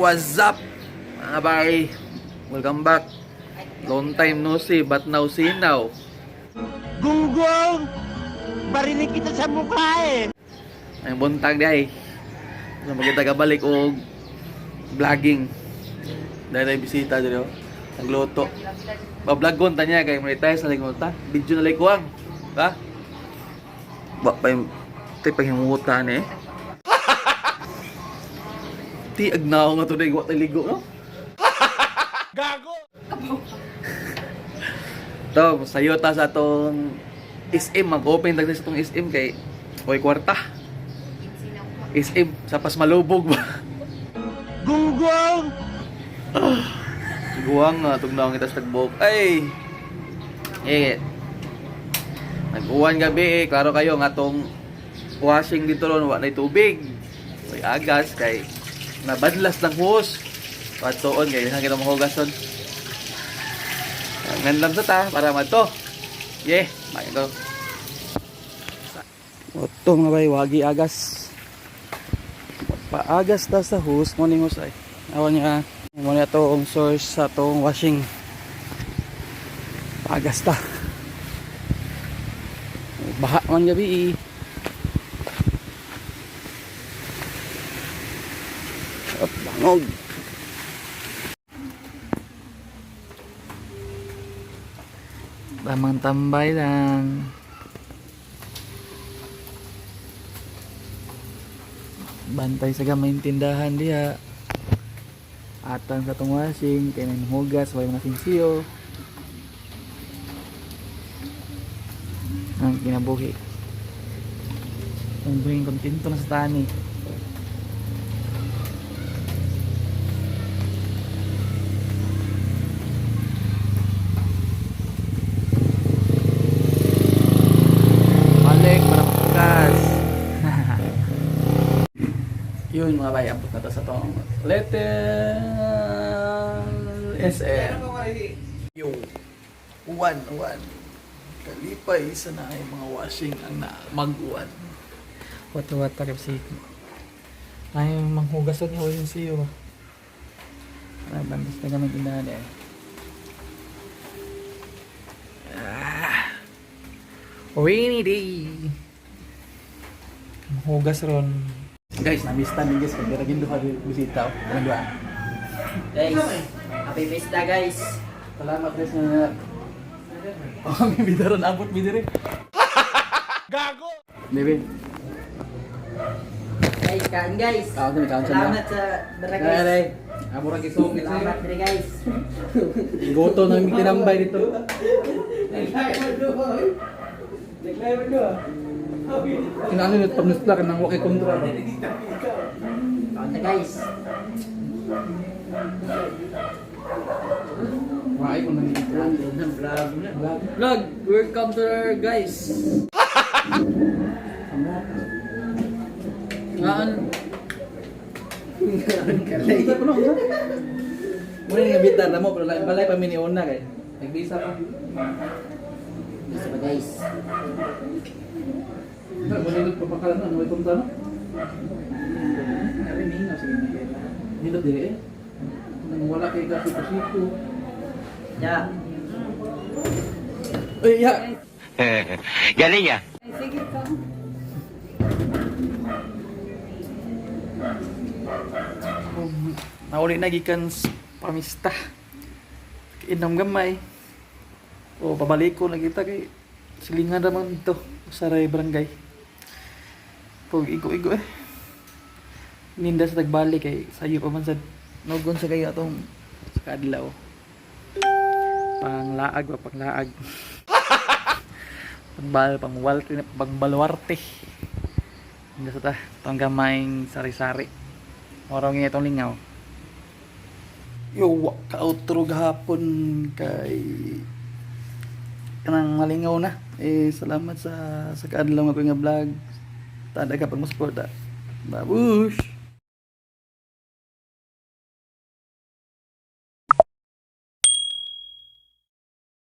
What's up, mga bay? Welcome back. Long time no see, but now see now. Gunggong! Barinig kita sa mukha eh! Ang buntag di ay. Sa magita ka balik og vlogging. Dahil ay bisita diri oh. Nagluto. Ba-vlog ta niya kay monetize na lang ta. Video na lang kuang. Ba? Ba pa yung tay panghimuta ni. Ti agnaw nga today wa tay ligo, no? Gago! To, sayo ta sa atong SM, mag-open tag sa atong SM kay oy kwarta. SM sa pas malubog ba. Gunggong! Guwang nga tugnaw kita sa tagbok. Ay. Eh. Nag-uwan gabi eh, klaro kayo nga atong washing dito ron wa nay tubig. Oy agas kay nabadlas lang hose. Patuon kay ilhan kita mahugason. Ngandam sa ta para madto. Yeah, mayo ko. Oto mga bay, wagi agas. Paagas ta sa hose, morning hose ay. Awan niya, mo niya to ang source sa tong washing. Paagas ta. Baha man gabi eh. Up, bangog. Tamang tambay lang. Bantay sa gamay tindahan diha. Atang sa tong washing, kay nang hugas, way mga sinsiyo. Ang kinabuhi. Ang buhing kontento na sa tani. Balik para maghugas. Yun mga bay, abot na to sa tong Little SM. Yo, uwan, uwan. Kalipay sa na ay mga washing ang na mag-uwan. Wata-wata kasi. Ay, manghugason niya yung siyo. Ay, bandas na kami tindahan eh. Ah, rainy day. Manghugas ron. Guys, na-miss ta ni guys. Kaya rin duha bisita. Ano ba? Guys, happy fiesta, guys. Salamat guys na. Oh, may bida ron. Abot mi dire. Gago! Bebe. Guys, kain guys. Kaon kami, kaon siya. Salamat sa dara guys. Ay, amo ra gisong. Salamat diri guys. Goto na yung tinambay dito. Kinano nito pag nusla kanang wa kay kontra ba. Kaon na guys. Waay ko nang Vlog. vlog. Vlog, welcome to our guys. Amo. Ngaan. Kalay. Ito no. Muna nga bitar na mo pero lain balay pa mi ni una kay. Nagbisa pa. Bisa ba guys? Muna nito papakalan ano may kontra no. Ari mingaw sige na. Nindot dire eh. Nang wala kay kasiko-siko. Ya. Uy, ya. Galing ah! Sige ka. Nauli na gikan sa pamista. Inom gamay. O pabalik ko na kita kay silingan raman dito sa Ray Barangay. Pag igo-igo eh. Ninda sa tagbalik kay sayo pa man sa nugon sa kayo atong sa kaadlaw. Panglaag ba panglaag. Pangbal, pangwalti, pangbalwarte. Ninda sa ta, itong gamayng sari-sari. Orong nga itong lingaw. Yo, wa ka outro gahapon kay kanang malingaw na. Eh, salamat sa kaadlaw nga ko nga vlog. Tada ka pag mo suporta. Babush!